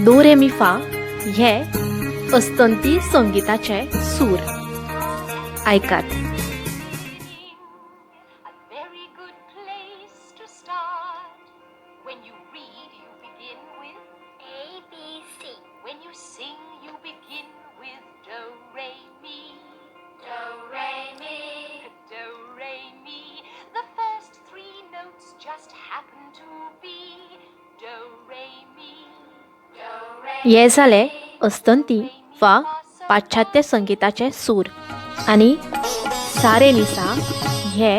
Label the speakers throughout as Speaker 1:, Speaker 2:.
Speaker 1: दो रे मी फा हे अस्तंती संगिताचे सूर. आयकात.
Speaker 2: A very good place to start. When you read, you begin with
Speaker 3: A, B, C.
Speaker 2: When you sing, you begin with do, re, mi.
Speaker 3: Do, re, mi.
Speaker 2: Do, re, mi. The first three notes just happen to be do, re, mi.
Speaker 3: Do, re,
Speaker 1: हे जाले अस्तंती वा पाश्चात्य संगिताचे सूर आनी सा रे नि सा हे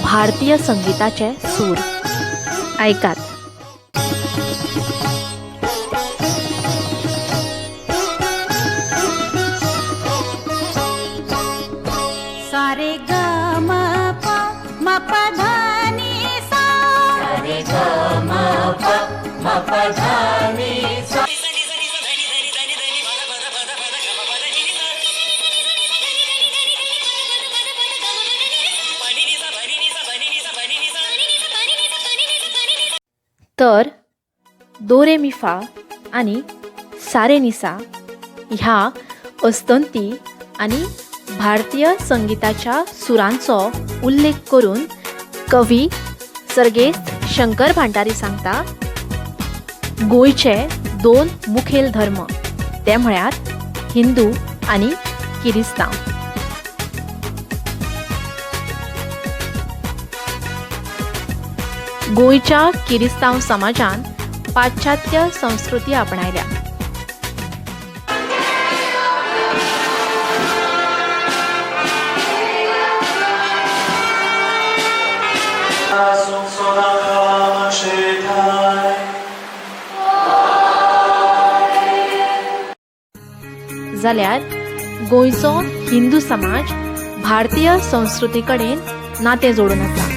Speaker 1: भारतीय संगिताचे सूर. आयकात.
Speaker 4: सा रे ग म प म प ध नि सा.
Speaker 1: तर दो रे मी फा आनी सा रे नि सा ह्या अस्तंती आनी भारतीय संगिताच्या सुरांचो उल्लेख करून कवी सर्गेस्त शंकर भांडारी सांगता, गोंयचे दोन मुखेल धर्म ते म्हळ्यार हिंदू आनी किरिस्तांव. गोंयच्या किरिस्तांव समाजान पाश्चात्य संस्कृती आपणायल्या. जाल्यार गोंयचो हिंदू समाज भारतीय संस्कृती कडेन नातें जोडून आसा.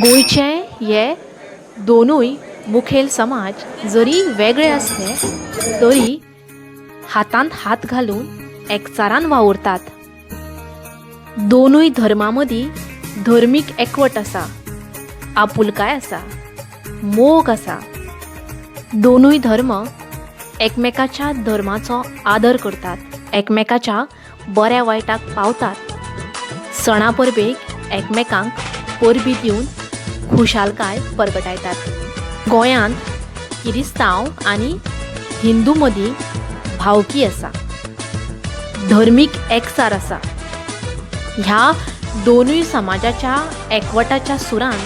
Speaker 1: गोंयचे हे दोनूय मुखेल समाज जरी वेगळे आसले तरी हातांत हात घालून एकचारान वावुरतात. दोनूय धर्मां मदीं धर्मीक एकवट आसा, आपुलकाय आसा, मोग आसा. दोनूय धर्म एकमेकाच्या धर्माचो आदर करतात, एकमेकाच्या बऱ्या वायटाक पावतात, सणा परबेक एकमेकांक परबीं दिवन खुशालकाय परगटायतात. गोंयांत किरिस्तांव आनी हिंदू मदीं भावकी आसा, धर्मीक एकचार आसा. ह्या दोनूय समाजाच्या एकवटाच्या सुरान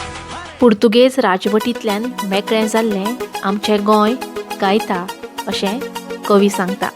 Speaker 1: पुर्तुगेज राजवटींतल्यान मेकळें जाल्लें आमचें गोंय गायता अशें कवी सांगता.